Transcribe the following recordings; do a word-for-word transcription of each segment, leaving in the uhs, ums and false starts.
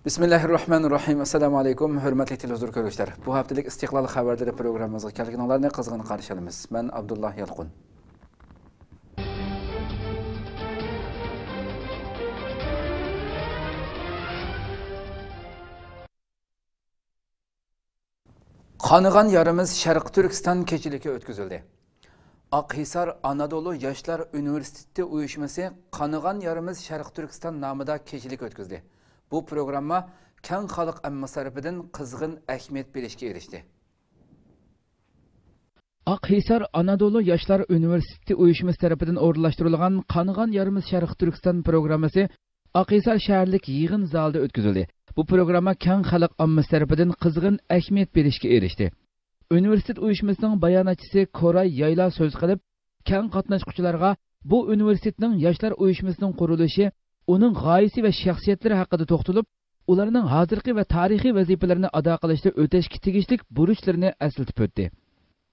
بىسمىللاھىررەھمانىررەھىم. ئەسسالامۇ ئەلەيكۇم، ھۆرمەتلىك تېلېۋىزور كۆرگۈچىلەر. بۇ ھەپتىلىك ئىستىقلال خەۋەرلىرى پروگراممىمىزغا كەلگىنىڭلارنى قىزغىن قارشى ئالىمىز. مەن ئابدۇللا يالقۇن. قانىغان يارىمىز شەرقىي تۈركىستان كېچىلىكى ئۆتكۈزۈلدى. ئاقھىسار ئانادولۇ ياشلار ئۇنىۋېرسىتېتى ئۇيۇشمىسى قانىغان يارىمىز شەرقىي تۈركىستان نامىدا كېچىلىك ئۆتكۈزدى. بۇ پروگرامما كەڭ خەلق ئاممىسى تەرىپىدىن قىزغىن ئەھمىيەت بېرىشكە ئېرىشتى. ئاقھىسار ئانادولۇ ياشلار ئۇنىۋېرسىتېتى ئۇيۇشمىسى تەرىپىدىن ئورۇنلاشتۇرۇلغان قانىغان يارىمىز شەرقىي تۈركىستان پروگراممىسى ئاقھىسار شەھەرلىك يىغىن زالىدا ئۆتكۈزۈلدى. بۇ پروگرامما كەڭ خەلق ئاممىسى تەرىپىدىن قىزغىن ئەھمىيەت بېرىشكە ئېرىشتى. ئۇنىۋېرسىتېت ئۇيۇشمىسىنىڭ باياناتچىسى كوراي يايلا سۆز قىلىپ، كەڭ قاتناشقۇچىلارغا بۇ ئۇنىۋېرسىتېتنىڭ ياشلار ئۇيۇشمىسىنىڭ قۇرۇلۇشى، ئۇنىڭ غايىسى ۋە شەخسىيەتلىرى ھەققىدە توختىلىپ، ئۇلارنىڭ ھازىرقى ۋە تارىخىي ۋەزىپىلىرىنى ئادا قىلىشتا ئۆتەشكە تېگىشلىك بۇرچلىرىنى ئەسلىتىپ ئۆتتى.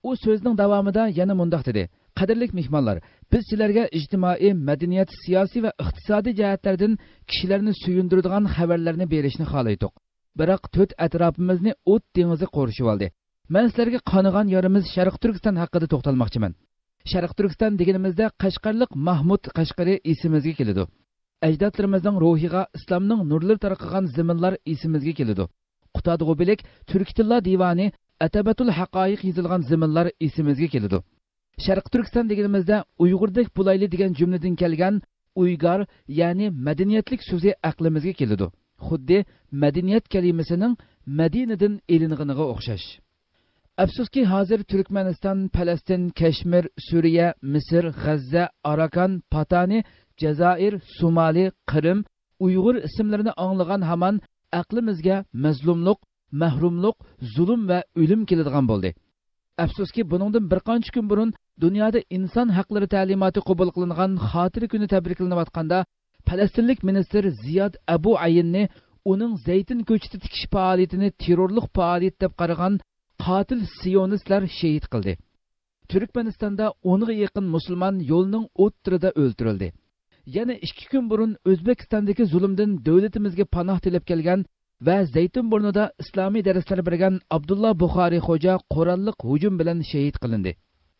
ئۇ سۆزىنىڭ داۋامىدا يەنە مۇنداق دېدى: «قەدىرلىك مېھمانلار، بىز سىلەرگە ئىجتىمائىي، مەدەنىيەت، سىياسىي ۋە ئىقتىسادىي جەھەتلەردىن كىشىلەرنى سۆيۈندۈرىدىغان خەۋەرلەرنى بېرىشنى خالايتتۇق. بىراق تۆت ئەتراپىمىزنى ئوت دېڭىزى قورشىۋالدى. مەن سىلەرگە قانىغان يارىمىز شەرقىي تۈركىستان ھەققىدە توختالماقچىمەن. شەرقىي تۈركىستان دېگىنىمىزدە قەشقەرلىك ماھمۇت قەشقىرى ئېسىمىزگە كېلىدۇ. ئەجدادلىرىمىزنىڭ روھىغا ئىسلامنىڭ نۇرلىرى تارقىغان زېمىنلار ئېسىمىزگە كېلىدۇ. قۇتادغۇ بىلىك تۈركىي تىللار دىۋانى، ئەتەبەتۇل ھەقايىق يېزىلغان زېمىنلار ئېسىمىزگە كېلىدۇ. شەرقىي تۈركىستان دېگىنىمىزدە ئۇيغۇردەك بولايلى دېگەن جۈملىدىن كەلگەن ئۇيگار، يەنى مەدەنىيەتلىك سۆزى ئەقلىمىزگە كېلىدۇ. خۇددى مەدەنىيەت كەلىمىسىنىڭ مەدىنىدىن ئېلىنغىنىغا ئوخشاش. ئەپسۇسكى، ھازىر تۈركمەنىستان، پەلەستىن، كەشمىر، سۈرىيە، مىسىر، غەززە، ئاراكان، پاتانى، جەزائىر، سومالى، قىرىم، ئۇيغۇر ئىسىملىرىنى ئاڭلىغان ھامان ئەقلىمىزگە مەزلۇملۇق، مەھرۇملۇق، زۇلۇم ۋە ئۆلۈم كېلىدىغان بولدى. ئەپسۇسكى، بۇنىڭدىن بىر قانچە كۈن بۇرۇن دۇنيادا ئىنسان ھەقلىرى تەلىماتى قوبۇل قىلىنغان خاتىرە كۈنى تەبرىكلىنىۋاتقاندا، پەلەستىنلىك مىنىستىر زىياد ئەبۇ ئەيننى ئۇنىڭ زەيتۇن كۆچىتى تىكىش پائالىيىتىنى تېررورلۇق پائالىيىتى دەپ قارىغان قاتىل سىيونىستلار شېھىت قىلدى. تۈركمەنىستاندا ئونغا يېقىن مۇسۇلمان يولنىڭ ئوتتۇرىدا ئۆلتۈرۈلدى. يەنە ئىككى كۈن بۇرۇن ئۆزبېكىستاندىكى زۇلۇمدىن دۆلىتىمىزگە پاناھ تىلەپ كەلگەن ۋە زەيتۇن بۇرنىدا ئىسلامىي دەرسلەر بەرگەن ئابدۇللا بۇخارىي خوجا قوراللىق ھۇجۇم بىلەن شېھىت قىلىندى.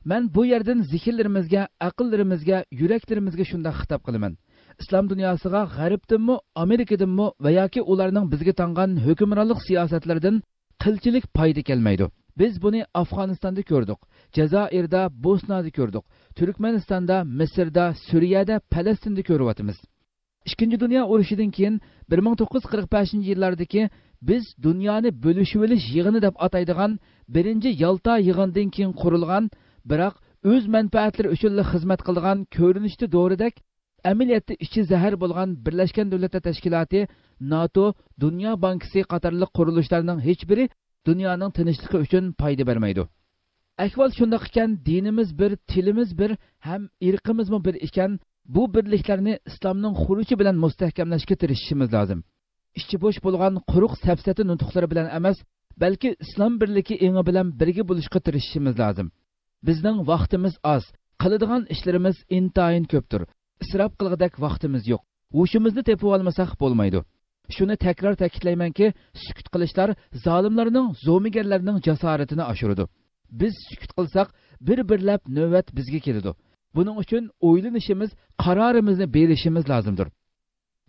مەن بۇ يەردىن زېھىنلىرىمىزگە، ئەقىللىرىمىزگە، يۈرەكلىرىمىزگە شۇنداق خىتاب قىلىمەن: ئىسلام دۇنياسىغا غەربتىنمۇ، ئامېرىكىدىنمۇ ۋە ياكى ئۇلارنىڭ بىزگە تاڭغان ھۆكۈمرانلىق سىياسەتلىرىدىن قىلچىلىك پايدا كەلمەيدۇ. بىز بۇنى ئافغانىستاندا كۆردۇق، جەزائىردا، بوسنادا كۆردۇق، تۈركمەنىستاندا، مىسىردا، سۈرىيەدە، پەلەستىندە كۆرۈۋاتىمىز. ئىككىنچى دۇنيا ئۇرۇشىدىن كېيىن، بىر مىڭ توققۇز يۈز قىرىق بەشىنچى يىللاردىكى بىز دۇنيانى بۆلۈشۈۋېلىش يىغىنى دەپ ئاتايدىغان بىرىنچى يالتا يىغىنىدىن كېيىن قۇرۇلغان، بىراق ئۆز مەنپەئەتلىرى ئۈچۈنلا خىزمەت قىلىدىغان، كۆرۈنۈشتە دورىدەك، ئەمەلىيەتتە ئىچى زەھەر بولغان بىرلەشكەن دۆلەتلەر تەشكىلاتى، ناتو، دۇنيا بانكىسى قاتارلىق قۇرۇلۇشلارنىڭ ھېچبىرى دۇنيانىڭ تىنچلىقى ئۈچۈن پايدا بەرمەيدۇ. ئەھۋال شۇنداق ئىكەن، دىنىمىز بىر، تىلىمىز بىر ھەم ئىرقىمىزمۇ بىر ئىكەن، بۇ بىرلىكلەرنى ئىسلامنىڭ خۇرۇچى بىلەن مۇستەھكەملەشكە تىرىشىشىمىز لازىم. ئىچى بوش بولغان قۇرۇق سەپسەتە نۇتۇقلىرى بىلەن ئەمەس، بەلكى ئىسلام بىرلىكى ئېڭى بىلەن بىرگە بولۇشقا تىرىشىشىمىز لازىم. بىزنىڭ ۋاقتىمىز ئاز، قىلىدىغان ئىشلىرىمىز ئىنتايىن كۆپتۇر. ئىسراپ قىلغۇدەك ۋاقتىمىز يوق. ھوشىمىزنى تېپىۋالمىساق بولمايدۇ. شۇنى تەكرار تەكىتلەيمەنكى، سۈكۈت قىلىشلار زالىملارنىڭ، زومىگەرلەرنىڭ جاسارىتىنى ئاشۇرىدۇ. بىز سۈكۈت قىلساق، بىر-بىرلەپ نۆۋەت بىزگە كېلىدۇ. بۇنىڭ ئۈچۈن ئويلىنىشىمىز، قارارىمىزنى بېرىشىمىز لازىمدۇر.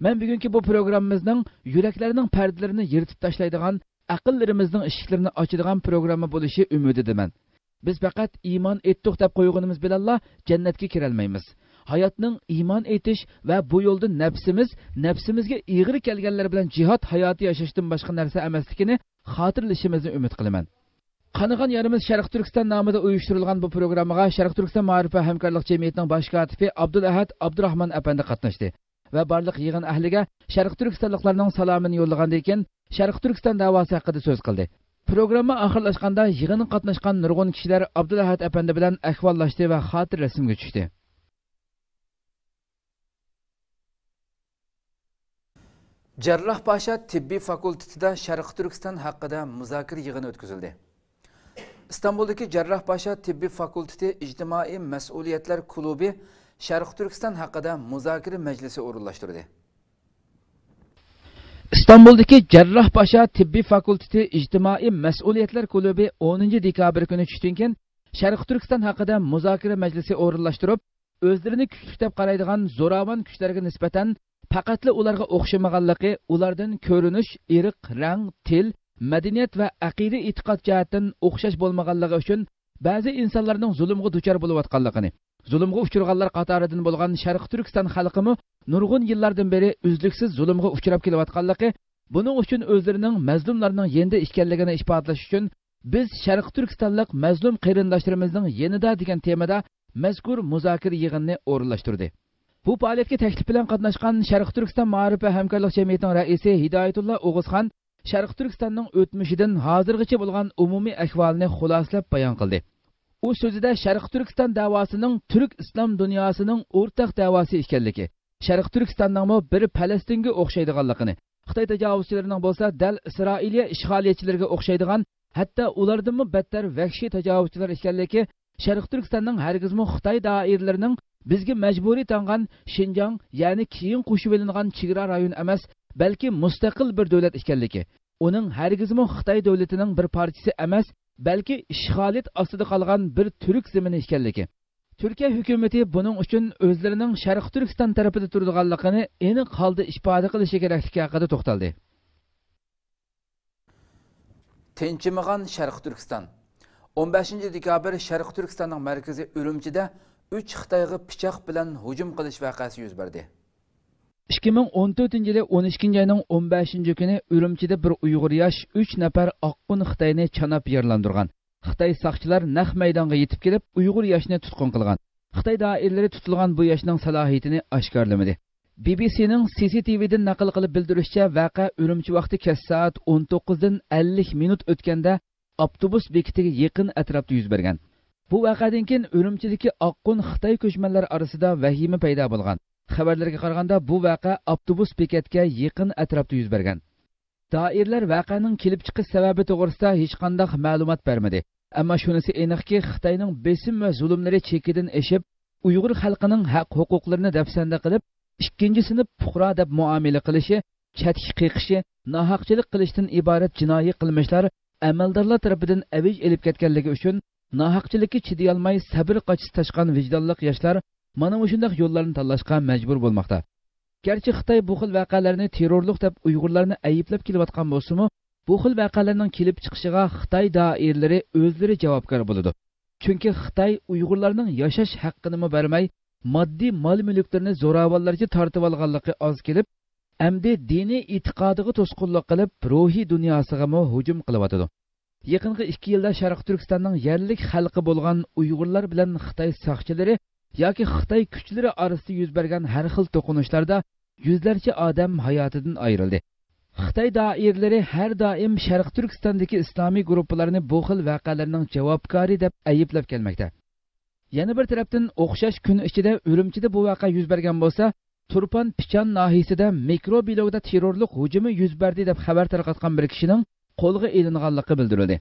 مەن بۈگۈنكى بۇ پروگراممىمىزنىڭ يۈرەكلەرنىڭ پەردىلىرىنى يىرتىپ تاشلايدىغان، ئەقىللىرىمىزنىڭ ئىشىكلىرىنى ئاچىدىغان پروگرامما بولۇشى ئۈمىدىدىمەن. بىز پەقەت ئىمان ئېيتتۇق دەپ قويغىنىمىز بىلەنلا جەننەتكە كىرەلمەيمىز. ھاياتنىڭ ئىمان ئېيتىش ۋە بۇ يولدا نەپسىمىز، نەپسىمىزگە ئېغىر كەلگەنلەر بىلەن جىھاد ھاياتى ياشاشتىن باشقا نەرسە ئەمەسلىكىنى خاتىرىلىشىمىزنى ئۈمىد قىلىمەن. قانىغان يارىمىز شەرقىي تۈركىستان نامىدا ئۇيۇشتۇرۇلغان بۇ پروگراممىغا شەرقىي تۈركىستان مائارىپ ۋە ھەمكارلىق جەمئىيىتىنىڭ باش كاتىپى ئابدۇلئەھەد ئابدۇراخمان ئەپەندى قاتناشتى ۋە بارلىق يىغىن ئەھلىگە شەرقىي تۈركىستانلىقلارنىڭ سالامىنى يوللىغاندىن كېيىن، شەرقىي تۈركىستان دەۋاسى ھەققىدە سۆز قىلدى. پروگرامما ئاخىرلاشقاندا، يىغىنغا قاتناشقان نۇرغۇن كىشىلەر ئابدۇلئەھەد ئەپەندى بىلەن ئەھۋاللاشتى ۋە خاتىرە رەسىمگە چۈشتى. جەرراھپاشا تېببىي فاكۇلتېتىدا شەرقىي تۈركىستان ھەققىدە مۇزاكىرە يىغىنى ئۆتكۈزۈلدى. ئىستانبۇلدىكى جەرراھپاشا تېببىي فاكۇلتېتى ئىجتىمائىي مەسئۇلىيەتلەر كۇلۇبى شەرقىي تۈركىستان ھەققىدە مۇزاكىرە مەجلىسى ئورۇنلاشتۇردى. ئىستانبۇلدىكى جەرراھپاشا تېببىي فاكۇلتېتى ئىجتىمائىي مەسئۇلىيەتلەر كۇلۇبى ئونىنچى دېكابىر كۈنى چۈشتىن كېيىن شەرقىي تۈركىستان ھەققىدە مۇزاكىرە مەجلىسى ئورۇنلاشتۇرۇپ، ئۆزلىرىنى كۈچلۈك دەپ قارايدىغان زوراۋان كۈچلەرگە نىسبەتەن پەقەتلا ئۇلارغا ئوخشىمىغانلىقى، ئۇلاردىن كۆرۈنۈش، ئىرق، رەڭ، تىل، مەدەنىيەت ۋە ئەقىدە-ئېتىقاد جەھەتتىن ئوخشاش بولمىغانلىقى ئۈچۈن بەزى ئىنسانلارنىڭ زۇلۇمغا دۇچار بولۇۋاتقانلىقىنى، زۇلۇمغا ئۇچرىغانلار قاتارىدىن بولغان شەرقىي تۈركىستان خەلقىمۇ نۇرغۇن يىللاردىن بېرى ئۈزلۈكسىز زۇلۇمغا ئۇچراپ كېلىۋاتقانلىقى، بۇنىڭ ئۈچۈن ئۆزلىرىنىڭ مەزلۇملارنىڭ يېنىدا ئىكەنلىكىنى ئىپادىلەش ئۈچۈن، بىز شەرقىي تۈركىستانلىق مەزلۇم قېرىنداشلىرىمىزنىڭ يېنىدا دېگەن تېمىدا مەزكۇر مۇزاكىرە يىغىنىنى ئورۇنلاشتۇردى. بۇ پائالىيەتكە تەكلىپ بىلەن قاتناشقان شەرقىي تۈركىستان مائارىپ ۋە ھەمكارلىق جەمئىيىتىنىڭ رەئىسى ھىدايەتۇللا ئوغۇزخان شەرقىي تۈركىستاننىڭ ئۆتمۈشىدىن ھازىرغىچە بولغان ئومۇمىي ئەھۋالىنى خۇلاسىلەپ بايان قىلدى. ئۇ سۆزىدە شەرقىي تۈركىستان دەۋاسىنىڭ تۈرك ئىسلام دۇنياسىنىڭ ئورتاق دەۋاسى ئىكەنلىكى، شەرقىي تۈركىستاننىڭمۇ بىر پەلەستىنگە ئوخشايدىغانلىقىنى، خىتاي تاجاۋۇزچىلىرىنىڭ بولسا دەل ئىسرائىلىيە ئىشغالىيەتچىلىرىگە ئوخشايدىغان، ھەتتا ئۇلاردىنمۇ بەتتەر ۋەھشىي تاجاۋۇزچىلار ئىكەنلىكى، شەرقىي تۈركىستاننىڭ ھەرگىزمۇ خىتاي دائىرىلىرىنىڭ بىزگە مەجبۇرىي تاڭغان شىنجاڭ، يەنى كېيىن قوشۇۋېلىنغان چېگرا رايون ئەمەس، بەلكى مۇستەقىل بىر دۆلەت ئىكەنلىكى، ئۇنىڭ ھەرگىزمۇ خىتاي دۆلىتىنىڭ بىر پارچىسى ئەمەس، بەلكى ئىشغالىيەت ئاستىدا قالغان بىر تۈرك زېمىنى ئىكەنلىكى، تۈركىيە ھۆكۈمىتى بۇنىڭ ئۈچۈن ئۆزلىرىنىڭ شەرقىي تۈركىستان تەرىپىدە تۇرىدىغانلىقىنى ئېنىق ھالدا ئىپادە قىلىشى كېرەكلىكى ھەققىدە توختالدى. تىنچىمىغان شەرقىي تۈركىستان. ئون بەشىنچى دېكابىر شەرقىي تۈركىستاننىڭ مەركىزى ئۈرۈمچىدە ئۈچ خىتايغا پىچاق بىلەن ھۇجۇم قىلىش ۋەقەسى يۈز بەردى. ئىككى مىڭ ئون تۆتىنچى يىلى ئون ئىككىنچى ئاينىڭ ئون بەشىنچى كۈنى ئۈرۈمچىدە بىر ئۇيغۇر ياش ئۈچ نەپەر ئاققۇن خىتاينى چاناپ يارىلاندۇرغان. خىتاي ساقچىلار نەق مەيدانغا يېتىپ كېلىپ، ئۇيغۇر ياشنى تۇتقۇن قىلغان. خىتاي دائىرىلىرى تۇتۇلغان بۇ ياشنىڭ سالاھىيىتىنى ئاشكارىلىمىدى. بى بى سىنىڭ سى سى تى ۋىدىن نەقىل قىلىپ بىلدۈرۈشىچە، ۋەقە ئۈرۈمچى ۋاقتى كەچ سائەت ئون توققۇزدىن ئەللىك مىنۇت ئۆتكەندە ئاپتوبۇس بېكىتىگە يېقىن ئەتراپتا يۈز بەرگەن. بۇ ۋەقەدىن كېيىن ئۈرۈمچىدىكى ئاققۇن خىتاي كۆچمەنلەر ئارىسىدا ۋەھىمە پەيدا بولغان. خەۋەرلەرگە قارىغاندا، بۇ ۋەقە ئاپتوبۇس بېكەتكە يېقىن ئەتراپتا يۈز بەرگەن. دائىرىلەر ۋەقەنىڭ كېلىپ چىقىش سەۋەبى توغرىسىدا ھېچقانداق مەلۇمات بەرمىدى. ئەمما شۇنىسى ئېنىقكى، خىتاينىڭ بېسىم ۋە زۇلۇملىرى چېكىدىن ئېشىپ، ئۇيغۇر خەلقىنىڭ ھەق-ھوقۇقلىرىنى دەپسەندە قىلىپ، ئىككىنچى سىنىپ پۇقرا دەپ مۇئامىلە قىلىشى، چەتكە قېقىشى، ناھەقچىلىك قىلىشتىن ئىبارەت جىنايى قىلمىشلار ئەمەلدارلار تەرىپىدىن ئەۋج ئېلىپ كەتكەنلىكى ئۈچۈن، ناھەقچىلىككە چىدىيالماي سەبرى قاچىسى تاشقان ۋىجدانلىق ياشلار مانا مۇشۇنداق يوللارنى تاللاشقا مەجبۇر بولماقتا. گەرچە خىتاي بۇ خىل ۋەقەلەرنى تېررورلۇق دەپ ئۇيغۇرلارنى ئەيىبلەپ كېلىۋاتقان بولسىمۇ، بۇ خىل ۋەقەلەرنىڭ كېلىپ چىقىشىغا خىتاي دائىرىلىرى ئۆزلىرى جاۋابكار بولىدۇ. چۈنكى خىتاي ئۇيغۇرلارنىڭ ياشاش ھەققىنىمۇ بەرمەي، ماددىي مال-مۈلۈكلىرىنى زوراۋانلارچە تارتىۋالغانلىقى ئاز كېلىپ، ئەمدى دىنىي ئېتىقادىغا توسقۇنلۇق قىلىپ، روھىي دۇنياسىغىمۇ ھۇجۇم قىلىۋاتىدۇ. يېقىنقى ئىككى يىلدا شەرقىي تۈركىستاننىڭ يەرلىك خەلقى بولغان ئۇيغۇرلار بىلەن خىتاي ساقچىلىرى ياكى خىتاي كۈچلىرى ئارىسىدا يۈز بەرگەن ھەر خىل توقۇنۇشلاردا يۈزلەرچە ئادەم ھاياتىدىن ئايرىلدى. خىتاي دائىرىلىرى ھەر دائىم شەرقىي تۈركىستاندىكى ئىسلامىي گۇرۇپپىلارنى بۇ خىل ۋەقەلەرنىڭ جاۋابكارى دەپ ئەيىبلەپ كەلمەكتە. يەنە بىر تەرەپتىن، ئوخشاش كۈن ئىچىدە ئۈرۈمچىدە بۇ ۋەقە يۈز بەرگەن بولسا، تۇرپان پىچان ناھىيەسىدە مىكرو بىلوگدا تېررورلۇق ھۇجۇمى يۈز بەردى دەپ خەۋەر تارقاتقان بىر كىشىنىڭ قولغا ئېلىنغانلىقى بىلدۈرۈلدى.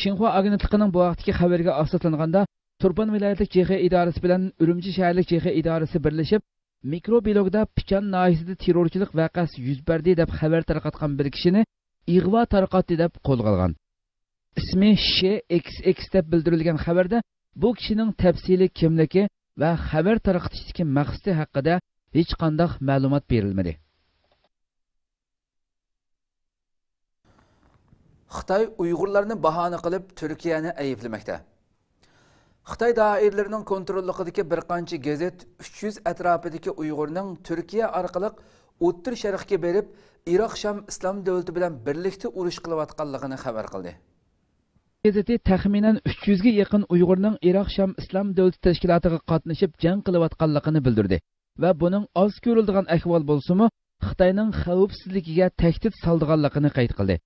شىنخۇا ئاگېنتلىقىنىڭ بۇ ھەقتىكى خەۋىرىگە ئاساسلانغاندا، تۇرپان ۋىلايەتلىك جې خې ئىدارىسى بىلەن ئۈرۈمچى شەھەرلىك جې خې ئىدارىسى بىرلىشىپ، مىكرو بىلوگدا پىچان ناھىيەسىدە تېررورچىلىق ۋەقەسى يۈز بەردى دەپ خەۋەر تارقاتقان بىر كىشىنى ئىغۋا تارقاتتى دەپ قولغا ئالغان. ئىسمى شې ئېكس ئېكس دەپ بىلدۈرۈلگەن خەۋەردە بۇ كىشىنىڭ تەپسىلىي كىملىكى ۋە خەۋەر تارقىتىشتىكى مەقسىتى ھەققىدە ھېچقانداق مەلۇمات بېرىلمىدى. خىتاي ئۇيغۇرلارنى باھانە قىلىپ تۈركىيەنى ئەيىبلىمەكتە. خىتاي دائىرىلىرىنىڭ كونتروللۇقىدىكى بىر قانچە گېزىت ئۈچ يۈز ئەتراپىدىكى ئۇيغۇرنىڭ تۈركىيە ئارقىلىق ئوتتۇرا شەرققە بېرىپ، ئىراق شام ئىسلام دۆلىتى بىلەن بىرلىكتە ئۇرۇش قىلىۋاتقانلىقىنى خەۋەر قىلدى. گېزىتى تەخمىنەن ئۈچ يۈزگە يېقىن ئۇيغۇرنىڭ ئىراق شام ئىسلام دۆلىتى تەشكىلاتىغا قاتنىشىپ جەڭ قىلىۋاتقانلىقىنى بىلدۈردى ۋە بۇنىڭ ئاز كۆرۈلىدىغان ئەھۋال بولسىمۇ، خىتاينىڭ خەۋپسىزلىكىگە تەھدىت سالىدىغانلىقىنى قەيت قىلدى.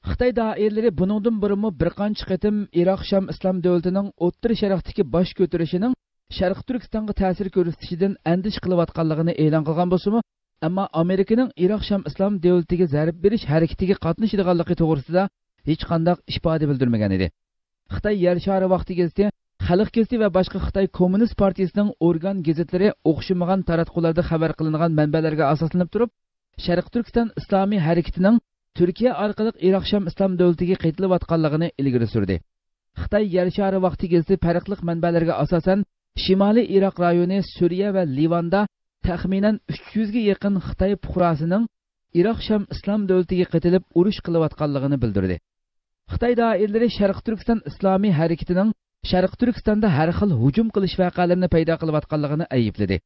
خىتاي دائىرىلىرى بۇنىڭدىن بۇرۇنمۇ بىر قانچە قېتىم ئىراق شام ئىسلام دۆلىتىنىڭ ئوتتۇرا شەرقتىكى باش كۆتۈرۈشىنىڭ شەرقىي تۈركىستانغا تەسىر كۆرسىتىشىدىن ئەندىشە قىلىۋاتقانلىقىنى ئېلان قىلغان بولسىمۇ، ئەمما ئامېرىكىنىڭ ئىراق شام ئىسلام دۆلىتىگە زەربە بېرىش ھەرىكىتىگە قاتنىشىدىغانلىقى توغرىسىدا ھېچقانداق ئىپادە بىلدۈرمىگەن ئىدى. خىتاي يەر شارى ۋاقتى گېزىتى، خەلق گېزىتى ۋە باشقا خىتاي كوممۇنىست پارتىيىسىنىڭ ئورگان گېزىتلىرى ئوخشىمىغان تاراتقۇلاردا خەۋەر قىلىنغان مەنبەلەرگە ئاساسلىنىپ تۇرۇپ، شەرقىي تۈركىستان ئىسلامىي ھەرىكىتىنىڭ تۈركىيە ئارقىلىق ئىراق شام ئىسلام دۆلىتىگە قېتىلىۋاتقانلىقىنى ئىلگىرى سۈردى. خىتاي يەر شارى ۋاقتى گېزىتى پەرقلىق مەنبەلەرگە ئاساسەن، شىمالىي ئىراق رايونى سۈرىيە ۋە لىۋاندا تەخمىنەن ئۈچ يۈزگە يېقىن خىتاي پۇقراسىنىڭ ئىراق شام ئىسلام دۆلىتىگە قېتىلىپ ئۇرۇش قىلىۋاتقانلىقىنى بىلدۈردى. خىتاي دائىرىلىرى شەرقىي تۈركىستان ئىسلامىي ھەرىكىتىنىڭ شەرقىي تۈركىستاندا ھەر خىل ھۇجۇم قىلىش ۋەقەلىرىنى پەيدا قىلىۋاتقانلىقىنى ئەيىبلىدى.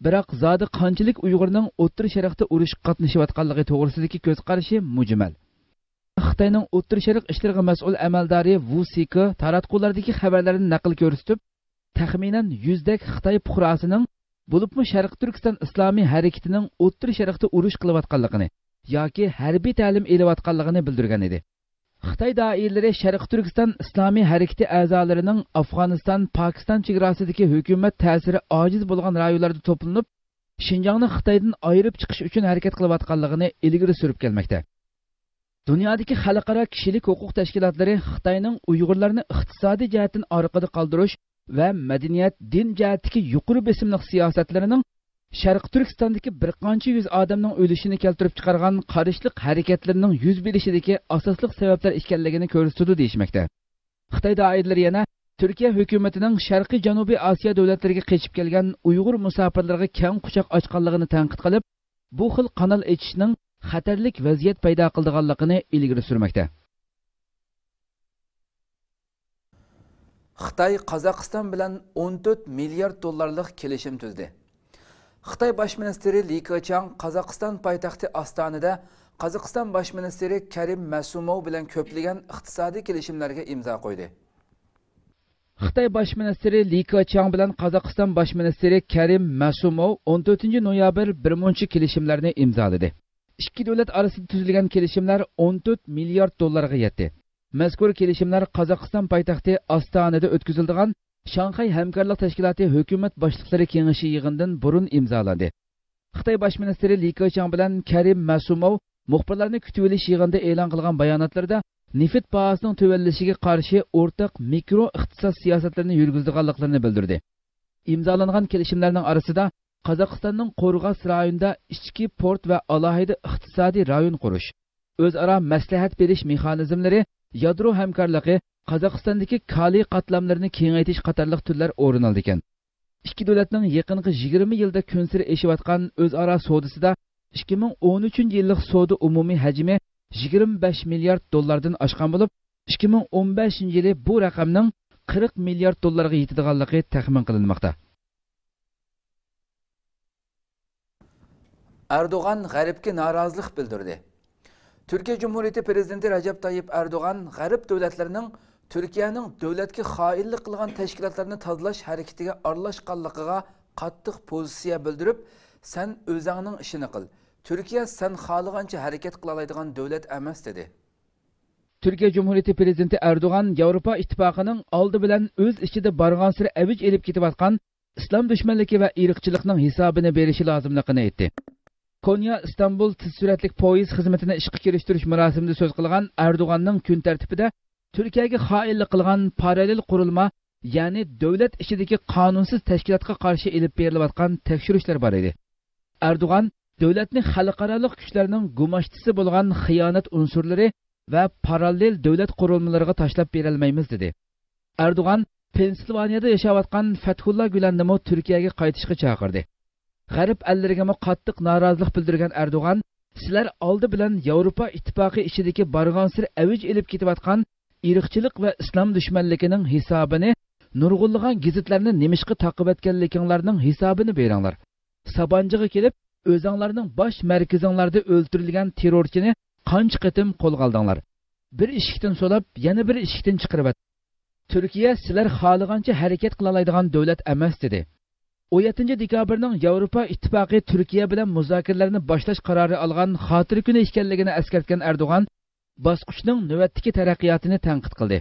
بىراق زادى قانچىلىك ئۇيغۇرنىڭ ئوتتۇرا شەرقتە ئۇرۇشقا قاتنىشىۋاتقانلىقى توغرىسىدىكى كۆز قارىشى مۇجمەل. خىتاينىڭ ئوتتۇرا شەرق ئىشلىرىغا مەسئۇل ئەمەلدارى ۋۇ سىكې تاراتقۇلاردىكى خەۋەرلەرنى نەقىل كۆرسىتىپ، تەخمىنەن يۈزدەك خىتاي پۇقراسىنىڭ، بولۇپمۇ شەرقىي تۈركىستان ئىسلامىي ھەرىكىتىنىڭ ئوتتۇرا شەرقتە ئۇرۇش قىلىۋاتقانلىقىنى ياكى ھەربىي تەلىم ئېلىۋاتقانلىقىنى بىلدۈرگەن ئىدى. خىتاي دائىرىلىرى شەرقىي تۈركىستان ئىسلامىي ھەرىكىتى ئەزالىرىنىڭ ئافغانىستان، پاكىستان چېگراسىدىكى ھۆكۈمەت تەسىرى ئاجىز بولغان رايونلاردا توپلىنىپ، شىنجاڭنى خىتايدىن ئايرىپ چىقىش ئۈچۈن ھەرىكەت قىلىۋاتقانلىقىنى ئىلگىرى سۈرۈپ كەلمەكتە. دۇنيادىكى خەلقئارا كىشىلىك ھوقۇق تەشكىلاتلىرى خىتاينىڭ ئۇيغۇرلارنى ئىقتىسادىي جەھەتتىن ئارقىدا قالدۇرۇش ۋە مەدەنىيەت، دىن جەھەتتىكى يۇقىرى بېسىملىق سىياسەتلىرىنىڭ شەرقىي تۈركىستاندىكى بىر قانچە يۈز ئادەمنىڭ ئۆلۈشىنى كەلتۈرۈپ چىقارغان قارشىلىق ھەرىكەتلىرىنىڭ يۈز بېرىشىدىكى ئاساسلىق سەۋەبلەر ئىكەنلىكىنى كۆرسىتىدۇ دېيىشمەكتە. خىتاي دائىرىلىرى يەنە تۈركىيە ھۆكۈمىتىنىڭ شەرقىي جەنۇبىي ئاسىيا دۆلەتلىرىگە قېچىپ كەلگەن ئۇيغۇر مۇساپىرلىرىغا كەڭ قۇچاق ئاچقانلىقىنى تەنقىد قىلىپ، بۇ خىل قانال ئېچىشنىڭ خەتەرلىك ۋەزىيەت پەيدا قىلىدىغانلىقىنى ئىلگىرى سۈرمەكتە. خىتاي قازاقىستان بىلەن ئون تۆت مىليارد دوللارلىق كېلىشىم تۈزدى. خىتاي باش مىنىستىرى لى كېچياڭ قازاقىستان پايتەختى ئاستانىدە قازاقىستان باش مىنىستىرى كەرىم مەسۇموۋ بىلەن كۆپلىگەن ئىقتىسادىي كېلىشىملەرگە ئىمزا قويدى. خىتاي باش مىنىستىرى لى كېچياڭ بىلەن قازاقىستان باش مىنىستىرى كەرىم مەسۇموۋ ئون تۆتىنچى نويابىر بىر مۇنچە كېلىشىملەرنى ئىمزالىدى. ئىككى دۆلەت ئارىسىدا تۈزۈلگەن كېلىشىملەر ئون تۆت مىليارد دوللارغا يەتتى. مەزكۇر كېلىشىملەر قازاقىستان پايتەختى ئاستانىدە ئۆتكۈزۈلىدىغان شاڭخەي ھەمكارلىق تەشكىلاتى ھۆكۈمەت باشلىقلىرى كېڭىشى يىغىنىدىن بۇرۇن ئىمزالاندى. خىتاي باش مىنىستىرى لى كېچياڭ بىلەن كەرىم مەسۇموۋ مۇخبىرلارنى كۈتۈۋېلىش يىغىنىدا ئېلان قىلغان باياناتلىرىدا نېفىت باھاسىنىڭ تۆۋەنلىشىگە قارشى ئورتاق مىكرو ئىقتىساد سىياسەتلىرىنى يۈرگۈزىدىغانلىقلىرىنى بىلدۈردى. ئىمزالانغان كېلىشىملەرنىڭ ئارىسىدا قازاقىستاننىڭ قورغاس رايونىدا ئىچكى پورت ۋە ئالاھىدە ئىقتىسادىي رايون قۇرۇش، ئۆزئارا مەسلىھەت بېرىش مېخانىزملىرى، يادرو ھەمكارلىقى، قازاقىستاندىكى كالىي قاتلاملىرىنى كېڭەيتىش قاتارلىق تۈرلەر ئورۇن ئالىدىكەن. ئىككى دۆلەتنىڭ يېقىنقى يىگىرمە يىلدا كۈنسېرى ئېشىۋاتقان ئۆزئارا سودىسىدا ئىككى مىڭ ئون ئۈچىنچى يىللىق سودا ئومۇمىي ھەجمى يىگىرمە بەش مىليارد دوللاردىن ئاشقان بولۇپ، ئىككى مىڭ ئون بەشىنچى يىلى بۇ رەقەمنىڭ قىرىق مىليارد دوللارغا يېتىدىغانلىقى تەخمىن قىلىنماقتا. ئەردوغان غەربكە نارازىلىق بىلدۈردى. تۈركىيە جۇمھۇرىيىتى پىرېزىدېنتى رەجەپ تايىپ ئەردوغان غەرب دۆلەتلىرىنىڭ تۈركىيەنىڭ دۆلەتكە خائىنلىق قىلغان تەشكىلاتلارنى تازىلاش ھەرىكىتىگە ئارىلاشقانلىقىغا قاتتىق پوزىتسىيە بىلدۈرۈپ، سەن ئۆزەڭنىڭ ئىشىنى قىل، تۈركىيە سەن خالىغانچە ھەرىكەت قىلالايدىغان دۆلەت ئەمەس، دېدى. تۈركىيە جۇمھۇرىيىتى پىرېزىدېنتى ئەردوغان ياۋروپا ئىتتىپاقىنىڭ ئالدى بىلەن ئۆز ئىچىدە بارغانسېرى ئەۋج ئېلىپ كېتىۋاتقان ئىسلام دۈشمەنلىكى ۋە ئىرقچىلىقنىڭ ھېسابىنى بېرىشى لازىملىقىنى ئېيتتى. كونيا ئىستانبۇل تېز سۈرئەتلىك پويىز خىزمىتىنى ئىشقا كىرىشتۈرۈش مۇراسىمىدا سۆز قىلغان ئەردوغاننىڭ كۈن تەرتىپىدە تۈركىيەگە خائىنلىق قىلغان پاراللېل قۇرۇلما، يەنى دۆلەت ئىچىدىكى قانۇنسىز تەشكىلاتقا قارشى ئېلىپ بېرىلىۋاتقان تەكشۈرۈشلەر بار ئىدى. ئەردوغان دۆلەتنى خەلقئارالىق كۈچلەرنىڭ گۇماشتىسى بولغان خىيانەت ئۇنسۇرلىرى ۋە پاراللېل دۆلەت قۇرۇلمىلىرىغا تاشلاپ بېرەلمەيمىز، دېدى. ئەردوغان پېنسىلۋانىيەدە ياشاۋاتقان فەتھۇللا گۈلەننىمۇ تۈركىيەگە قايتىشقا چاقىردى. غەرب ئەللىرىگىمۇ قاتتىق نارازىلىق بىلدۈرگەن ئەردوغان، سىلەر ئالدى بىلەن ياۋروپا ئىتتىپاقى ئىچىدىكى بارغانسېرى ئەۋج ئېلىپ كېتىۋاتقان ئىرقچىلىق ۋە ئىسلام دۈشمەنلىكىنىڭ ھېسابىنى نۇرغۇنلىغان گېزىتلەرنى نېمىشقا تاقىۋەتكەنلىكىڭلارنىڭ ھېسابىنى بېرىڭلار. سابانچىغا كېلىپ، ئۆزەڭلارنىڭ باش مەركىزىڭلاردا ئۆلتۈرۈلگەن تېررورچىنى قانچە قېتىم قولغا ئالدىڭلار؟ بىر ئىشىكتىن سولاپ، يەنە بىر ئىشىكتىن چىقىرىۋەت. تۈركىيە سىلەر خالىغانچە ھەرىكەت قىلالايدىغان دۆلەت ئەمەس، دېدى. ئون يەتتىنچى دېكابىرنىڭ ياۋروپا ئىتتىپاقى تۈركىيە بىلەن مۇزاكىرىلەرنى باشلاش قارارى ئالغان خاتىرە كۈنى ئىكەنلىكىنى ئەسكەرتكەن ئەردوغان، باسقۇچنىڭ نۆۋەتتىكى تەرەققىياتىنى تەنقىد قىلدى.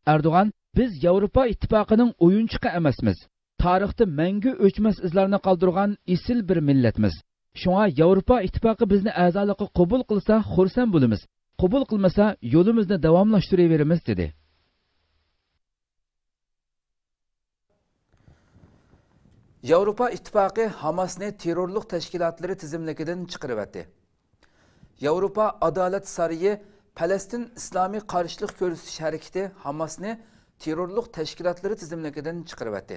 ئەردوغان، بىز ياۋروپا ئىتتىپاقىنىڭ ئويۇنچۇقى ئەمەسمىز. تارىختا مەڭگۈ ئۆچمەس ئىزلارنى قالدۇرغان ئېسىل بىر مىللەتمىز. شۇڭا ياۋروپا ئىتتىپاقى بىزنى ئەزالىققا قوبۇل قىلسا خۇرسەن بولىمىز، قوبۇل قىلمىسا يولىمىزنى داۋاملاشتۇرۇۋېرىمىز، دېدى. ياۋروپا ئىتتىپاقى ھاماسنى تېررورلۇق تەشكىلاتلىرى تىزىملىكىدىن چىقىرىۋەتتى. ياۋروپا ئادالەت سارىيى پەلەستىن ئىسلامىي قارشىلىق كۆرسىتىش ھەرىكىتى ھاماسنى تېررورلۇق تەشكىلاتلىرى تىزىملىكىدىن چىقىرىۋەتتى.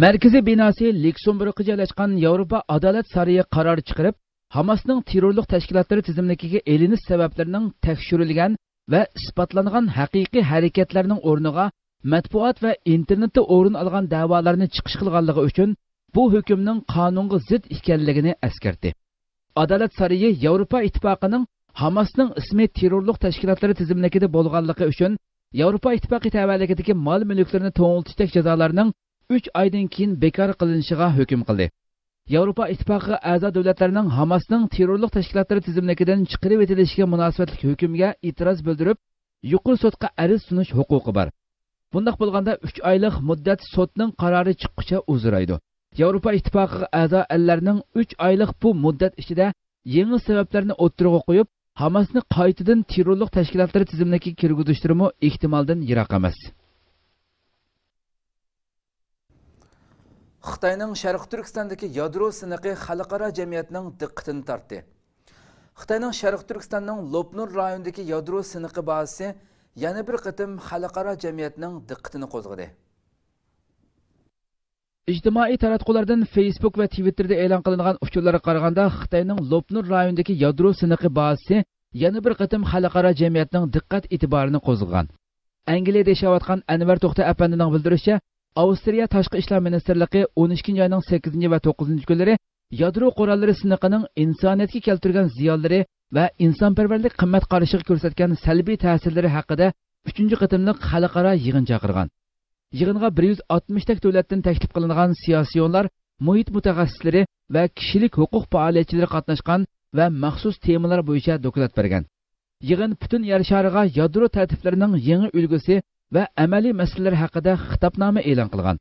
مەركىزىي بىناسى ليۇكسېمبۇرگقا جايلاشقان ياۋروپا ئادالەت سارىيى قارار چىقىرىپ، ھاماسنىڭ تېررورلۇق تەشكىلاتلىرى تىزىملىكىگە ئېلىنىش سەۋەبلىرىنىڭ تەكشۈرۈلگەن ۋە ئىسپاتلانغان ھەقىقىي ھەرىكەتلەرنىڭ ئورنىغا مەتبۇئات ۋە ئىنتېرنېتتا ئورۇن ئالغان دەۋالارنى چىقىش قىلغانلىقى ئۈچۈن بۇ ھۆكۈمنىڭ قانۇنغا زىت ئىكەنلىكىنى ئەسكەرتتى. ئادالەت سارىيى ياۋروپا ئىتتىپاقىنىڭ ھاماسنىڭ ئىسمى تېررورلۇق تەشكىلاتلىرى تىزىملىكىدە بولغانلىقى ئۈچۈن ياۋروپا ئىتتىپاقى تەۋەلىكىدىكى مال-مۈلۈكلىرىنى توڭلىتىشتەك جازالارنىڭ ئۈچ ئايدىن كېيىن بىكار قىلىنىشىغا ھۆكۈم قىلدى. ياۋروپا ئىتتىپاقىغا ئەزا دۆلەتلەرنىڭ ھاماسنىڭ تېررورلۇق تەشكىلاتلىرى تىزىملىكىدىن چىقىرىۋېتىلىشىگە مۇناسىۋەتلىك ھۆكۈمگە ئېتىراز بىلدۈرۈپ، يۇقىرى سوتقا ئەرز سۇنۇش ھوقۇقى بار. بۇنداق بولغاندا، ئۈچ ئايلىق مۇددەت سوتنىڭ قارارى چىققۇچە ئۇزىرايدۇ. ياۋروپا ئىتتىپاقىغا ئەزا ئەللەرنىڭ ئۈچ ئايلىق بۇ مۇددەت ئىچىدە يېڭى سەۋەبلەرنى ئوتتۇرىغا قويۇپ، ھاماسنى قايتىدىن تېررورلۇق تەشكىلاتلىرى تىزىملىكىگە كىرگۈزۈشلىرىمۇ ئېھتىمالدىن يىراق ئەمەس. خىتاينىڭ شەرقىي تۈركىستاندىكى يادرو سىنىقى خەلقئارا جەمئىيەتنىڭ دىققىتىنى تارتتى. خىتاينىڭ شەرقىي تۈركىستاننىڭ لوپنۇر رايونىدىكى يادرو سىنىقى بازىسى يەنە بىر قېتىم خەلقئارا جەمئىيەتنىڭ دىققىتىنى قوزغىدى. ئىجتىمائىي تاراتقۇلاردىن فېيسبۇك ۋە تىۋىتتېردا ئېلان قىلىنغان ئۇچۇرلارغا قارىغاندا، خىتاينىڭ لوپنۇر رايونىدىكى يادرو سىنىقى بازىسى يەنە بىر قېتىم خەلقئارا جەمئىيەتنىڭ دىققەت ئېتىبارىنى قوزغىغان. ئەنگلىيەدە ياشاۋاتقان ئەنۋەر توختى ئەپەندىنىڭ بىلدۈرۈشىچە، ئاۋسترىيە تاشقى ئىشلار مىنىستىرلىقى ئون ئىككىنچى ئاينىڭ سەككىزىنچى ۋە توققۇزىنچى كۈنلىرى يادرو قوراللىرى سىنىقىنىڭ ئىنسانىيەتكە كەلتۈرگەن زىيانلىرى ۋە ئىنسانپەرۋەرلىك قىممەت قارىشىغا كۆرسەتكەن سەلبىي تەسىرلىرى ھەققىدە ئۈچىنچى قېتىملىق خەلقئارا يىغىن چاقىرغان. يىغىنغا بىر يۈز ئاتمىشتەك دۆلەتتىن تەكلىپ قىلىنغان سىياسىيونلار، مۇھىت مۇتەخەسسىسلىرى ۋە كىشىلىك ھوقۇق پائالىيەتچىلىرى قاتناشقان ۋە مەخسۇس تېمىلار بويىچە دوكلات بەرگەن. يىغىن پۈتۈن يەر شارىغا يادرو تەرتىپلىرىنىڭ يېڭى ئۈلگىسى ۋە ئەمەلىي مەسىلىلىرى ھەققىدە خىتابنامە ئېلان قىلغان.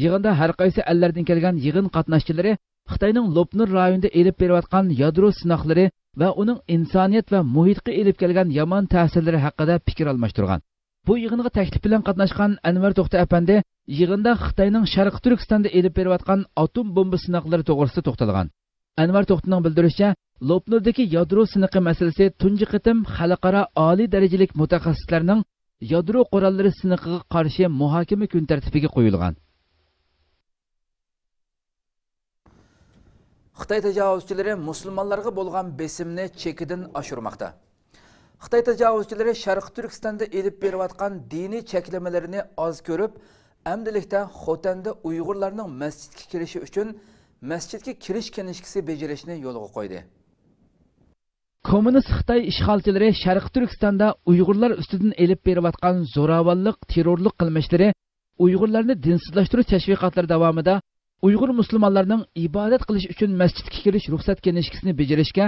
يىغىندا ھەر قايسى ئەللەردىن كەلگەن يىغىن قاتناشچىلىرى خىتاينىڭ لوپنۇر رايونىدا ئېلىپ بېرىۋاتقان يادرو سىناقلىرى ۋە ئۇنىڭ ئىنسانىيەت ۋە مۇھىتقا ئېلىپ كەلگەن يامان تەسىرلىرى ھەققىدە پىكىر ئالماشتۇرغان. بۇ يىغىنغا تەكلىپ بىلەن قاتناشقان ئەنۋەر توختى ئەپەندى يىغىندا خىتاينىڭ شەرقىي تۈركىستاندا ئېلىپ بېرىۋاتقان ئاتوم بومبا سىناقلىرى توغرىسىدا توختالغان. ئەنۋەر توختىنىڭ بىلدۈرۈشىچە، لوپنۇردىكى يادرو سىنىقى مەسىلىسى تۇنجى قېتىم خەلقئارا ئالىي دەرىجىلىك مۇتەخەسسىسلەرنىڭ يادرو قوراللىرى سىنىقىغا قارشى مۇھاكىمە كۈن تەرتىپىگە قويۇلغان. خىتاي تاجاۋۇزچىلىرى مۇسۇلمانلارغا بولغان بېسىمنى چېكىدىن ئاشۇرماقتا. خىتاي تاجاۋۇزچىلىرى شەرقىي تۈركىستاندا ئېلىپ بېرىۋاتقان دىنىي چەكلىمىلىرىنى ئاز كۆرۈپ، ئەمدىلىكتە خوتەندە ئۇيغۇرلارنىڭ مەسچىتكە كىرىشى ئۈچۈن مەسچىتكە كىرىش كىنىشكىسى بېجىرىشنى يولغا قويدى. كوممۇنىست خىتاي ئىشغالچىلىرى شەرقىي تۈركىستاندا ئۇيغۇرلار ئۈستىدىن ئېلىپ بېرىۋاتقان زوراۋانلىق، تېررورلۇق قىلمىشلىرى، ئۇيغۇرلارنى دىنسىزلاشتۇرۇش تەشۋىقاتلىرى داۋامىدا ئۇيغۇر مۇسۇلمانلارنىڭ ئىبادەت قىلىش ئۈچۈن مەسچىتكە كىرىش رۇخسەت كىنىشكىسىنى بېجىرىشكە،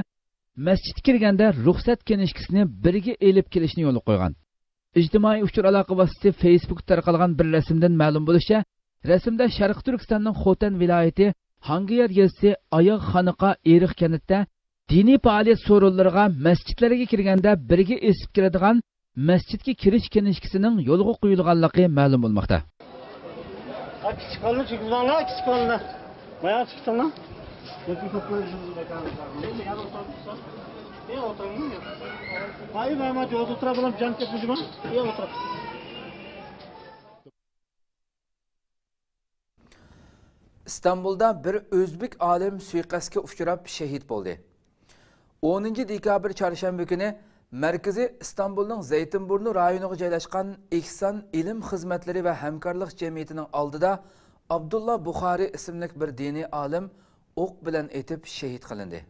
مەسچىتكە كىرگەندە رۇخسەت كىنىشكىسىنى بىرگە ئېلىپ كېلىشنى يولغا قويغان. ئىجتىمائىي ئۇچۇر ئالاقە ۋاسىتىسى فېيسبۇكتا تارقالغان بىر رەسىمدىن مەلۇم بولۇشىچە، رەسىمدە شەرقىي تۈركىستاننىڭ خوتەن ۋىلايىتى ھاڭگىياد يېزىسى ئاياغ خانىقا ئېرىق كەنتتە دىنىي پائالىيەت سورۇنلىرىغا، مەسچىتلەرگە كىرگەندە بىرگە ئېسىپ كىرىدىغان مەسچىتكە كىرىش كىنىشكىسىنىڭ يولغا قويۇلغانلىقى مەلۇم بولماقتا. ھە، كىچىك بالىنى چىقىپ ماڭلا، كىچىك بالىنى. ماياغا چىقىپ تۇرۇڭلار. ھەي، ماما، جوزا تۇرا بالام، جان كەتمىدىما؟ ئىستانبۇلدا بىر ئۆزبېك ئالىم سۇيىقەستكە ئۇچراپ شېھىت بولدى. ئونىنچى دېكابىر چارشەنبە كۈنى مەركىزى ئىستانبۇلنىڭ زەيتىنبۇرنۇ رايونىغا جايلاشقان ئېھسان ئىلىم خىزمەتلىرى ۋە ھەمكارلىق جەمئىيىتىنىڭ ئالدىدا ئابدۇللا بۇخارى ئىسىملىك بىر دىنىي ئالىم ئوق بىلەن ئېتىپ شېھىت قىلىندى.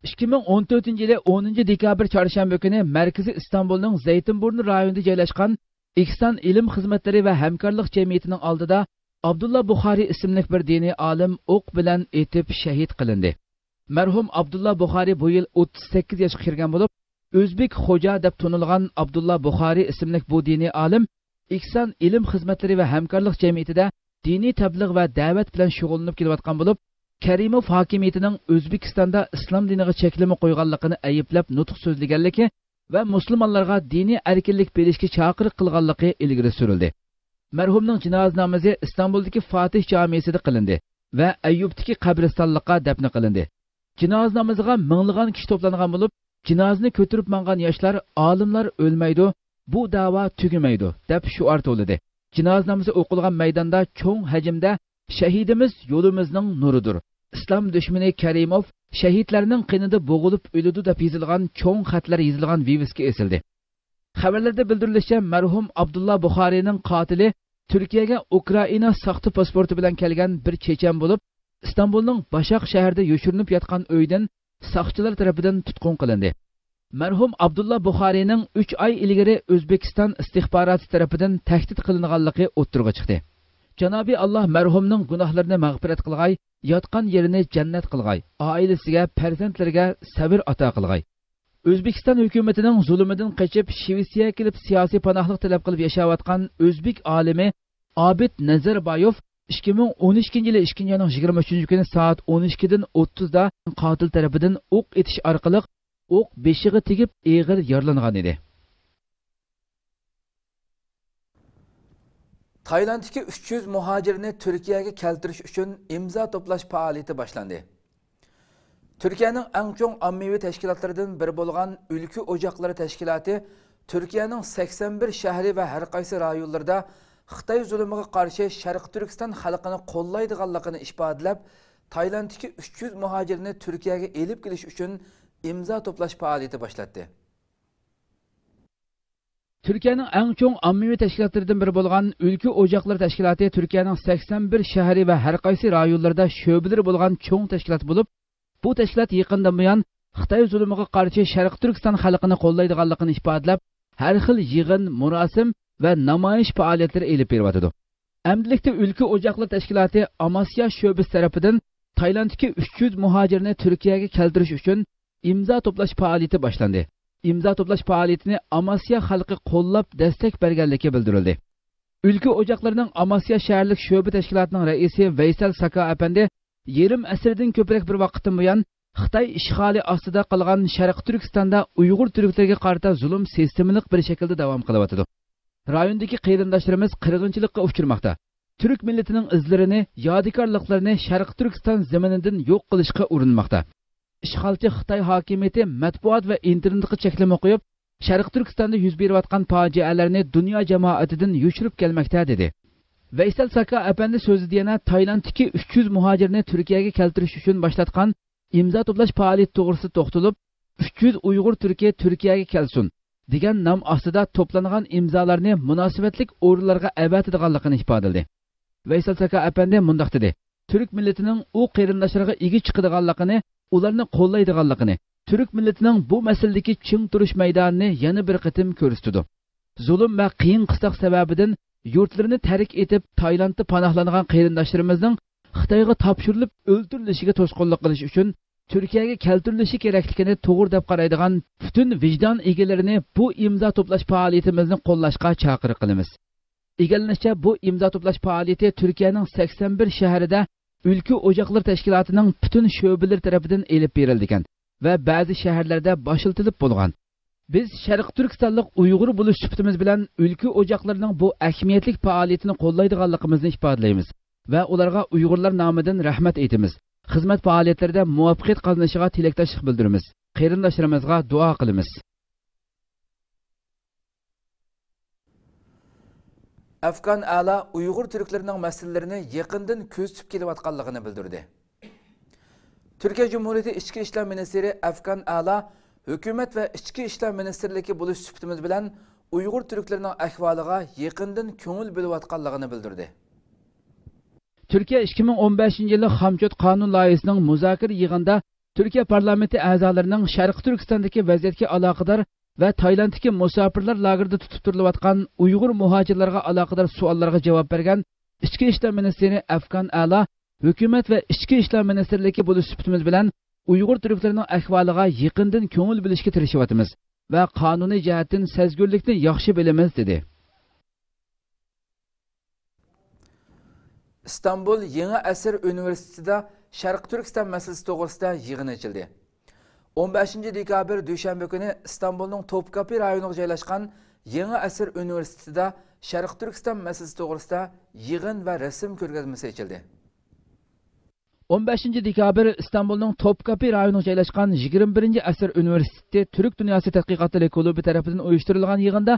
ئىككى مىڭ ئون تۆتىنچى يىلى ئونىنچى دېكابىر چارشەنبە كۈنى مەركىزى ئىستانبۇلنىڭ زەيتىنبۇرنۇ رايونىدا جايلاشقان ئېھسان ئىلىم خىزمەتلىرى ۋە ھەمكارلىق جەمئىيىتىنىڭ ئالدىدا ئابدۇللا بۇخارى ئىسىملىك بىر دىنىي ئالىم ئوق بىلەن ئېتىپ شېھىت قىلىندى. مەرھۇم ئابدۇللا بۇخارى بۇ يىل ئوتتۇز سەككىز ياشقا كىرگەن بولۇپ، ئۆزبېك خوجا دەپ تونۇلغان ئابدۇللا بۇخارى ئىسىملىك بۇ دىنىي ئالىم ئېھسان ئىلىم خىزمەتلىرى ۋە ھەمكارلىق جەمئىيىتىدە دىنىي تەبلىغ ۋە دەۋەت بىلەن شۇغۇللىنىپ كېلىۋاتقان بولۇپ، كەرىموف ھاكىمىيىتىنىڭ ئۆزبېكىستاندا ئىسلام دىنىغا چەكلىمە قويغانلىقىنى ئەيىبلەپ نۇتۇق سۆزلىگەنلىكى ۋە مۇسۇلمانلارغا دىنىي ئەركىنلىك بېرىشكە چاقىرىق قىلغانلىقى ئىلگىرى سۈرۈلدى. مەرھۇمنىڭ جىنازا نامىزى ئىستانبۇلدىكى فاتىھ جامىسىدا قىلىندى. ۋە ئەييۇبتىكى قەبرىستانلىققا دەپنە قىلىندى. جىنازا نامىزىغا مىڭلىغان كىشى توپلانغان بولۇپ، جىنازىنى كۆتۈرۈپ ماڭغان ياشلار، «ئالىملار ئۆلمەيدۇ، بۇ دەۋا تۈگىمەيدۇ» دەپ شوئار توۋلىدى. جىنازا نامىزى ئوقۇلغان مەيداندا چوڭ ھەجىمدە «شەھىدىمىز يولىمىزنىڭ نۇرىدۇر، ئىسلام دۈشمىنى كەرىموف شەھىدلەرنىڭ قېنىدا بوغۇلۇپ ئۆلىدۇ» دەپ يېزىلغان چوڭ خەتلەر يېزىلغان ۋىۋىسكا ئېسىلدى. خەۋەرلەردە بىلدۈرۈلۈشىچە، مەرھۇم ئابدۇللا بۇخارىينىڭ قاتىلى تۈركىيەگە ئۇكرائىنا ساختا پاسپورتى بىلەن كەلگەن بىر چېچەن بولۇپ، ئىستانبۇلنىڭ باشاق شەھىرىدە يوشۇرۇنۇپ ياتقان ئۆيىدىن ساقچىلار تەرىپىدىن تۇتقۇن قىلىندى. مەرھۇم ئابدۇللا بۇخارىينىڭ ئۈچ ئاي ئىلگىرى ئۆزبېكىستان ئىستىخباراتى تەرىپىدىن تەھدىت قىلىنغانلىقى ئوتتۇرىغا چىقتى. جانابى ئاللا مەرھۇمنىڭ گۇناھلىرىنى مەغپىرەت قىلغاي، ياتقان يېرىنى جەننەت قىلغاي، ئائىلىسىگە، پەرزەنتلىرىگە سەۋر ئاتا قىلغاي. ئۆزبېكىستان ھۆكۈمىتىنىڭ زۇلۇمىدىن قېچىپ، شىۋېتسىيەگە كېلىپ سىياسىي پاناھلىق تەلەپ قىلىپ ياشاۋاتقان ئۆزبېك ئالىمى ئابىد نەزەربايوف ئىككى مىڭ ئون ئىككىنچى يىلى ئىككىنچى ئاينىڭ يىگىرمە ئۈچىنچى كۈنى سائەت ئون ئىككىدىن ئوتتۇزدا قاتىل تەرىپىدىن ئوق ئېتىش ئارقىلىق ئوق بېشىغا تېگىپ ئېغىر يارىلانغان ئىدى. تايلاندتىكى ئۈچ يۈز مۇھاجىرنى تۈركىيەگە كەلتۈرۈش ئۈچۈن ئىمزا توپلاش پائالىيىتى باشلاندى. تۈركىيەنىڭ ئەڭ چوڭ ئاممىۋى تەشكىلاتلىرىدىن بىرى بولغان ئۈلكە ئوجاقلىرى تەشكىلاتى تۈركىيەنىڭ سەكسەن بىر شەھىرى ۋە ھەر قايسى رايونلىرىدا خىتاي زۇلۇمىغا قارشى شەرقىي تۈركىستان خەلقىنى قوللايدىغانلىقىنى ئىپادىلەپ، تايلاندتىكى ئۈچ يۈز مۇھاجىرنى تۈركىيەگە ئېلىپ كېلىش ئۈچۈن ئىمزا توپلاش پائالىيىتى باشلاتتى. تۈركىيەنىڭ ئەڭ چوڭ ئاممىۋى تەشكىلاتلىرىدىن بىرى بولغان ئۈلكە ئوجاقلىرى تەشكىلاتى تۈركىيەنىڭ سەكسەن بىر شەھىرى ۋە ھەر قايسى رايونلىرىدا شۆبىلىرى بولغان چوڭ تەشكىلات بولۇپ، بۇ تەشكىلات يېقىندىن بۇيان خىتاي زۇلۇمىغا قارشى شەرقىي تۈركىستان خەلقىنى قوللايدىغانلىقىنى ئىپادىلەپ، ھەر خىل يىغىن، مۇراسىم ۋە نامايىش پائالىيەتلىرى ئېلىپ بېرىۋاتىدۇ. ئەمدىلىكتە ئۈلكە ئوجاقلىرى تەشكىلاتى ئاماسىيا شۆبىسى تەرىپىدىن تايلاندتىكى ئۈچ يۈز مۇھاجىرنى تۈركىيەگە كەلتۈرۈش ئۈچۈن ئىمزا توپلاش پائالىيىتى باشلاندى. ئىمزا توپلاش پائالىيىتىنى ئاماسىيا خەلقى قوللاپ دەستەك بەرگەنلىكى بىلدۈرۈلدى. ئۈلكە ئوجاقلىرىنىڭ ئاماسىيا شەھەرلىك شۆبە تەشكىلاتىنىڭ رەئىسى ۋەيسەل ساكا ئەپەندى يېرىم ئەسىردىن كۆپرەك بىر ۋاقىتتىن بۇيان خىتاي ئىشغالى ئاستىدا قالغان شەرقىي تۈركىستاندا ئۇيغۇر تۈركلىرىگە قارىتا زۇلۇم سىستېمىلىق بىر شەكىلدە داۋام قىلىۋاتىدۇ. رايوندىكى قېرىنداشلىرىمىز قىرغىنچىلىققا ئۇچرىماقتا. تۈرك مىللىتىنىڭ ئىزلىرىنى، يادىكارلىقلىرىنى شەرقىي تۈركىستان زېمىنىدىن يوق قىلىشقا ئۇرۇنماقتا. ئىشغالچى خىتاي ھاكىمىيىتى مەتبۇئات ۋە ئىنتېرنېتقا چەكلىمە قويۇپ، شەرقىي تۈركىستاندا يۈز بېرىۋاتقان پاجىئەلەرنى دۇنيا جامائىتىدىن يوشۇرۇپ كەلمەكتە، دېدى. ۋەيسەل ساكا ئەپەندى سۆزىدە يەنە تايلاندتىكى ئۈچ يۈز مۇھاجىرنى تۈركىيەگە كەلتۈرۈش ئۈچۈن باشلاتقان ئىمزا توپلاش پائالىيىتى توغرىسىدا توختىلىپ، «ئۈچ يۈز ئۇيغۇر تۈركى تۈركىيەگە كەلسۇن» دېگەن نام ئاستىدا توپلانغان ئىمزالارنى مۇناسىۋەتلىك ئورۇنلارغا ئەۋەتىدىغانلىقىنى ئىپادىلىدى. ۋەيسەل ساكا ئەپەندى مۇنداق دېدى: «تۈرك مىللىتىنىڭ ئۇ قېرىنداشلىرىغا ئىگە چىقىدىغانلىقىنى، ئۇلارنى قوللايدىغانلىقىنى، تۈرك مىللىتىنىڭ بۇ مەسىلىدىكى چىڭ تۇرۇش مەيدانىنى يەنە بىر قېتىم كۆرسىتىدۇ. زۇلۇم ۋە قىيىن-قىستاق سەۋەبىدىن يۇرتلىرىنى تەرك ئېتىپ، تايلاندتا پاناھلانغان قېرىنداشلىرىمىزنىڭ خىتايغا تاپشۇرۇلۇپ ئۆلتۈرۈلۈشىگە توسقۇنلۇق قىلىش ئۈچۈن تۈركىيەگە كەلتۈرۈلۈشى كېرەكلىكىنى توغرا دەپ قارايدىغان پۈتۈن ۋىجدان ئىگىلىرىنى بۇ ئىمزا توپلاش پائالىيىتىمىزنى قوللاشقا چاقىرىق قىلىمىز.» ئىگىلىنىشىچە، بۇ ئىمزا توپلاش پائالىيىتى تۈركىيەنىڭ سەكسەن بىر شەھىرىدە ئۈلكە ئوجاقلىرى تەشكىلاتىنىڭ پۈتۈن شۆبىلىرى تەرىپىدىن ئېلىپ بېرىلىدىكەن ۋە بەزى شەھەرلەردە باشلىتىلىپ بولغان. بىز شەرقىي تۈركىستانلىق ئۇيغۇر بولۇش سۈپىتىمىز بىلەن ئۈلكە ئوجاقلىرىنىڭ بۇ ئەھمىيەتلىك پائالىيىتىنى قوللايدىغانلىقىمىزنى ئىپادىلەيمىز ۋە ئۇلارغا ئۇيغۇرلار نامىدىن رەھمەت ئېيتىمىز. خىزمەت پائالىيەتلىرىدە مۇۋەپپەقىيەت قازىنىشىغا تىلەكداشلىق بىلدۈرىمىز. قېرىنداشلىرىمىزغا دۇئا قىلىمىز. ئەفغان ئەلا ئۇيغۇر تۈركلىرىنىڭ مەسىلىلىرىنى يېقىندىن كۆزىتىپ كېلىۋاتقانلىقىنى بىلدۈردى. تۈركىيە جۇمھۇرىيىتى ئىچكى ئىشلار مىنىستىرى ئەفغان ئەلا ھۆكۈمەت ۋە ئىچكى ئىشلار مىنىستىرلىكى بولۇش سۈپىتىمىز بىلەن ئۇيغۇر تۈركلىرىنىڭ ئەھۋالىغا يېقىندىن كۆڭۈل بۆلۈۋاتقانلىقىنى بىلدۈردى. تۈركىيە ئىككى مىڭ ئون بەشىنچى يىللىق خامچوت قانۇن لايىھىسىنىڭ مۇزاكىرە يىغىنىدا تۈركىيە پارلامېنتى ئەزالىرىنىڭ شەرقىي تۈركىستاندىكى ۋەزىيەتكە ئالاقىدار ۋە تايلاندتىكى مۇساپىرلار لاگېرىدا تۇتۇپ تۇرۇلۇۋاتقان ئۇيغۇر مۇھاجىرلارغا ئالاقىدار سوئاللارغا جاۋاب بەرگەن ئىچكى ئىشلار مىنىستىرى ئەفغان ئەلا ھۆكۈمەت ۋە ئىچكى ئىشلار مىنىستىرلىكى بولۇش سۈپىتىمىز بىلەن ئۇيغۇر تۈركلىرىنىڭ ئەھۋالىغا يېقىندىن كۆڭۈل بۆلۈشكە تىرىشىۋاتىمىز ۋە قانۇنىي جەھەتتىن سەزگۈرلۈكنى ياخشى بىلىمىز، دېدى. ئىستانبۇل يېڭى ئەسىر ئۇنىۋېرسىتېتىدا شەرقىي تۈركىستان مەسىلىسى توغرىسىدا يىغىن ئېچىلدى. ئون بەشىنچى دېكابىر دۈشەنبە كۈنى ئىستانبۇلنىڭ توپكاپى رايونىغا جايلاشقان يېڭى ئەسىر ئۇنىۋېرسىتېتىدا شەرقىي تۈركىستان مەسىلىسى توغرىسىدا يىغىن ۋە رەسىم كۆرگەزمىسى ئېچىلدى. ئون بەشىنچى دېكابىر ئىستانبۇلنىڭ توپكاپى رايونىغا جايلاشقان يىگىرمە بىرىنچى ئەسىر ئۇنىۋېرسىتېتى تۈرك دۇنياسى تەتقىقاتلىرى كۇلۇبى تەرىپىدىن ئۇيۇشتۇرۇلغان يىغىندا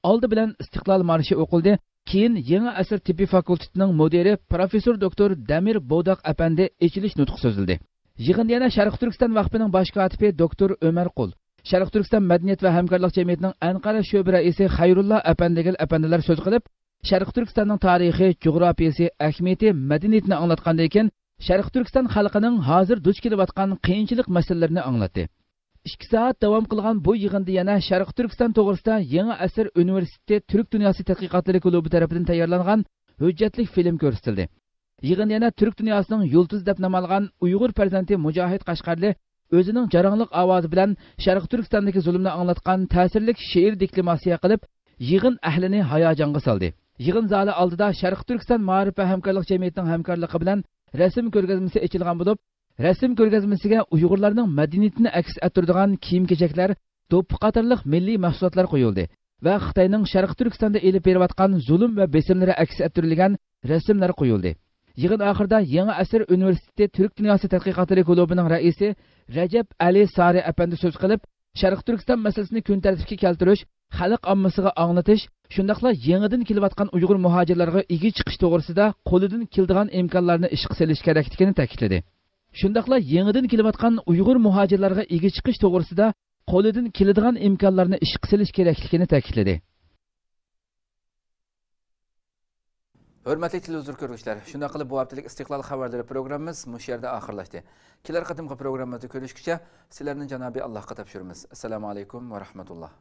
ئالدى بىلەن ئىستىقلال مارشى ئوقۇلدى. كېيىن يېڭى ئەسىر تېببىي فاكۇلتېتىنىڭ مۇدىرى پروفېسسور دوكتور دەمىر بوداق ئەپەندى ئېچىلىش نۇتقى سۆزلىدى. يىغىندا يەنە شەرقىي تۈركىستان ۋەقپىنىڭ باش كاتىپى دوكتور ئۆمەر قۇل، شەرقىي تۈركىستان مەدەنىيەت ۋە ھەمكارلىق جەمئىيىتىنىڭ ئەنقەرە شۆبە رەئىسى خەيرۇللا ئەپەندىگىل ئەپەندىلەر سۆز قىلىپ، شەرقىي تۈركىستاننىڭ تارىخى، جۇغراپىيىسى، ئەھمىيىتى، مەدەنىيىتىنى ئاڭلاتقاندىن كېيىن، شەرقىي تۈركىستان خەلقىنىڭ ھازىر دۇچ كېلىۋاتقان قىيىنچىلىق مەسىلىلىرىنى ئاڭلاتتى. ئىككى سائەت داۋام قىلغان بۇ يىغىندا يەنە شەرقىي تۈركىستان توغرىسىدا يېڭى ئەسىر ئۇنىۋېرسىتېتى تۈرك دۇنياسى تەتقىقاتلىرى كۇلۇبى تەرىپىدىن تەييارلانغان ھۆججەتلىك فىلىم كۆرسىتىلدى. يىغىندا يەنە تۈرك دۇنياسىنىڭ يۇلتۇزى دەپ نام ئالغان ئۇيغۇر پەرزەنتى مۇجاھىد قەشقەرلى ئۆزىنىڭ جاراڭلىق ئاۋازى بىلەن شەرقىي تۈركىستاندىكى زۇلۇمنى ئاڭلاتقان تەسىرلىك شېئىر دېكلاماتسىيە قىلىپ، يىغىن ئەھلىنى ھاياجانغا سالدى. يىغىن زالى ئالدىدا شەرقىي تۈركىستان مائارىپ ۋە ھەمكارلىق جەمئىيىتىنىڭ ھەمكارلىقى بىلەن رەسىم كۆرگەزمىسى ئېچىلغان بولۇپ، رەسىم كۆرگەزمىسىگە ئۇيغۇرلارنىڭ مەدەنىيىتىنى ئەكس ئەتتۈرىدىغان كىيىم-كېچەكلەر، دوپپا قاتارلىق مىللىي مەھسۇلاتلار قويۇلدى ۋە خىتاينىڭ شەرقىي تۈركىستاندا ئېلىپ بېرىۋاتقان زۇلۇم ۋە بېسىملىرى ئەكس ئەتتۈرۈلگەن رەسىملەر قويۇلدى. يىغىن ئاخىرىدا يېڭى ئەسىر ئۇنىۋېرسىتېتى تۈرك دۇنياسى تەتقىقاتلىرى كۇلۇبىنىڭ رەئىسى رەجەپ ئەلى سارى ئەپەندى سۆز قىلىپ، شەرقىي تۈركىستان مەسىلىسىنى كۈن تەرتىپكە كەلتۈرۈش، خەلق ئاممىسىغا ئاڭلىتىش، شۇنداقلا يېڭىدىن كېلىۋاتقان ئۇيغۇر مۇھاجىرلارغا ئىگە چىقىش توغرىسىدا قولىدىن كېلىدىغان ئىمكانلارنى ئىشقا سېلىش كېرەكلىكىنى تەكىتلىدى. شۇنداقلا يېڭىدىن كېلىۋاتقان ئۇيغۇر مۇھاجىرلارغا ئىگە چىقىش توغرىسىدا قولىدىن كېلىدىغان ئىمكانلارنى ئىشقا سېلىش كېرەكلىكىنى تەكىتلىدى. ھۆرمەتلىك تېلېۋىزور كۆرگۈچىلەر، شۇنداق قىلىپ بۇ ھەپتىلىك ئىستىقلال خەۋەرلىرى پروگراممىمىز مۇشۇ يەردە ئاخىرلاشتى. كېلەر قېتىمقى پروگراممىمىزدا كۆرۈشكىچە سىلەرنى جانابى ئاللاھقا تاپشۇرىمىز. ئەسسالامۇ ئەلەيكۇم ۋە رەھمەتۇللا.